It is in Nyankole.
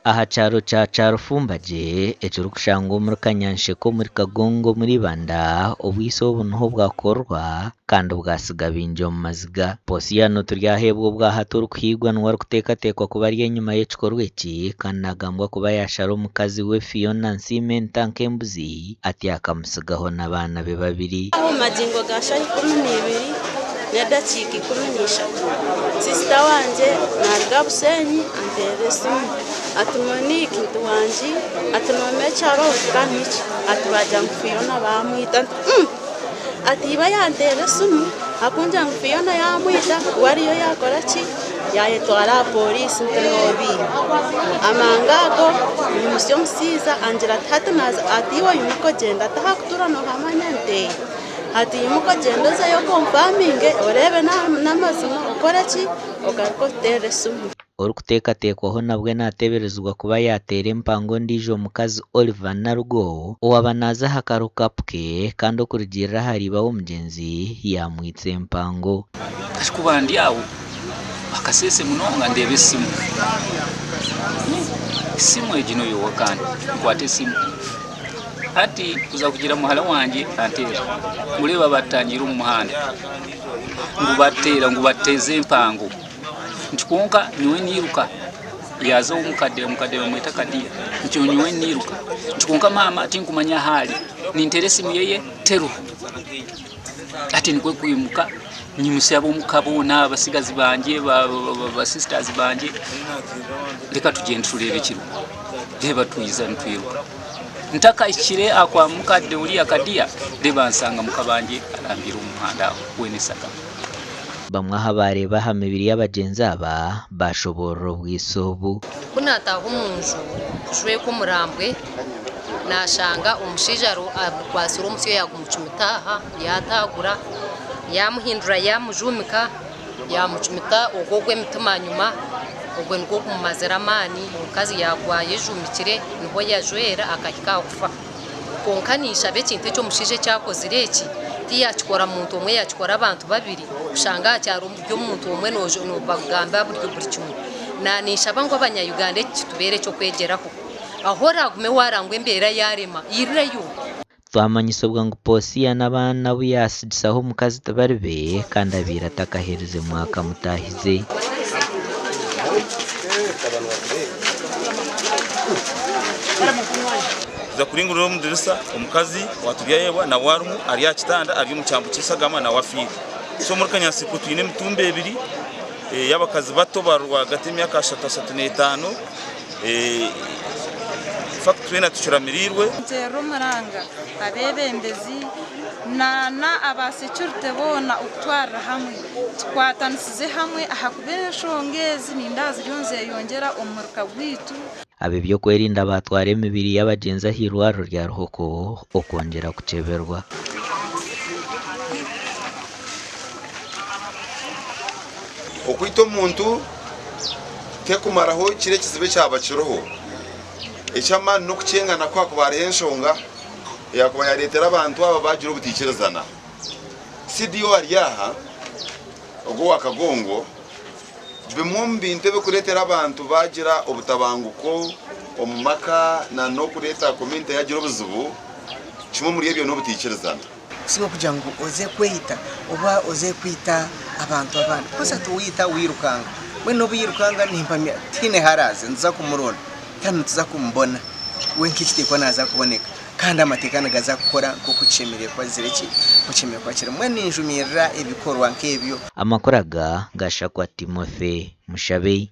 Aha kyaro kya Kyarufumbagye ekirikushangwa omuri Kanyansheko omuri Kagongo omuri Ibanda, obwitsi obu niho bwakorwa kandi bwatsiga baingi omu maziga. Posiano Turyaheebwa obwahati orikuhigwa niwe arikuteekateekwa kuba ari enyima y'ekikorwa eki kandi nagambwa kuba yaashara omukazi we Fiona Nsiima enta nk'embuzi atyo akamutsigaho n'abaana be babiri. Aho magingo ga shaaha 12 n'edakiika 13, sisita wangye naaruga Bushenyi anteerera esimu ati Monique nti wangi ati noomanya ekyabaho kandi niki? Ati baagira ngu Fiona baamwita nti uuh! Ati iba yanteerera esimu akungira ngu Fiona yaamwita we ariyo yaakora ki? Yaayetwara aha pooriisi nti noobiiha. Amangu ago nyimutsya omushaija angira ati hati naaza ati iwe imuka ogyende ati ahakutuura noohamanya? Nti eeh. Ati imuka ogyende ozeyo okonfaminge oreebe n'amazima okore ki? Ogaruke otuteerere esimu. Orikuteekateekwaho nabwe naateeberezibwa kuba yaateera empango ondiijo mukazi Oliver Narugo owaaba naaza aha karukapu ke kandi okurugiirira ahari iba w'omugyenzi yaamwitsa empango. Arikuba ndi aho akaseese munonga ndeeba esimu, esimu egi n'oyowa kandi nkwata esimu hati kuza kugira muhara wangye anteera ngu reeba batutangiire omu muhanda ngu bateera ngu bateeze empango nti kwonka nyowe niiruka yaaza ow'omukadde omukadde bamweta Kadiya nti nyowe niiruka nti kwonka maama tinkumanya ahu ari ninteera esimu ye teriho. Hati nikwo kwimuka nyimutsya ab'omuka boona abatsigazi bangye, ba sisters bangye reka tugyende tureebe ekiriho. Reeba twija nitwiruka. Ntakahikire aha kwa mukadde oriya Kadiya, reeba nshanga muka bangye arambiire omu muhanda aho weena eshagama. Bamwe aha baareeba aha mibiri y'abagyenzi aba baashoboorora obwitsi obu. Ku naataaha omu nju kujweka omurambwe, naashanga omushaija akwatsire omusyo yaagumucumita aha, yaataagura, yaamuhindura yaamujuumika, yaamucumita ogwo ogw'emitima nyima, ogwo nigwo gumumazire amaani, omukazi yaagwa ayejuumikire niho yajwera akahika aha kufa. Kwonka ninshaba ekintu eki omushaija eki akozire eki, tiyakikora muntu omwe yakikora abantu babiri, kushanga aha kyaro buri omuntu omwe nobagamba buri kimwe. Naninshaba ngu abanya Uganda eki kitubeere ekyokwegyeraho. Ahu oragume warangwa embeera yarema, irirayo. Twamanyisibwa ngu Posiya n'abaana abu yaatsigisaho omukazi tibari be kandi abaire atakaherize mwaka amutaahize. Tuza kuringurira omu dirisa omukazi owa Turyayebwa nawe arimu ari aha kitanda ari omu kyambu ky'eshagama nawe afiire. So omuri Kanyansiko twine emitumbi ebiri ey'abakazi bato bari rwagati y'emyaka ashatu, 35. In fact twena tucuramiriirwe. Nteerera omuranga abeebembezi na aba securite boona okutwarira hamwe tukwatanisize hamwe ahakuba enshonga ezi nindeeba ziriyo nizeyongyera omu muruka gwaitu. Ab'eby'okwerinda baatwara emibiri y'abagyenzi ah'eirwariro rya Ruhoko okwongyera kukyeberwa. Okwita omuntu tekumaraho kiri ekizibu ekyaba kiriho. Eky'amaani n'okukyengana ku hakuba hariho enshonga eyakuba yareetera abantu aba baagira obutaikirizana. CDO ari aha, ogwo owa Kagongo, bimwe omu bintu ebirikureetera abantu baagira obutabanguko omu maka n'okureeta community yaagira obuzibu, kimwe omuri ebyo n'obutaikirizana. Kusinga kugira ngu oze kweita oba oze kwita abantu abandi. Because hati waita wairukanga, mbwenu n'obu yairukanga nimpamya tihaine ahu araaze nituza kumuronda kandi nituza kumubona we nk'ekiteekwa naaza kuboneka kandi amateeka nigaza kukora nk'oku kishemereire kuba kizire ki, nk'oku kishemereire kuba kiri. Mbwenu ninjumirira ebikorwa nk'ebyo. Amakuru aga gashakwa Timothy Mushabe.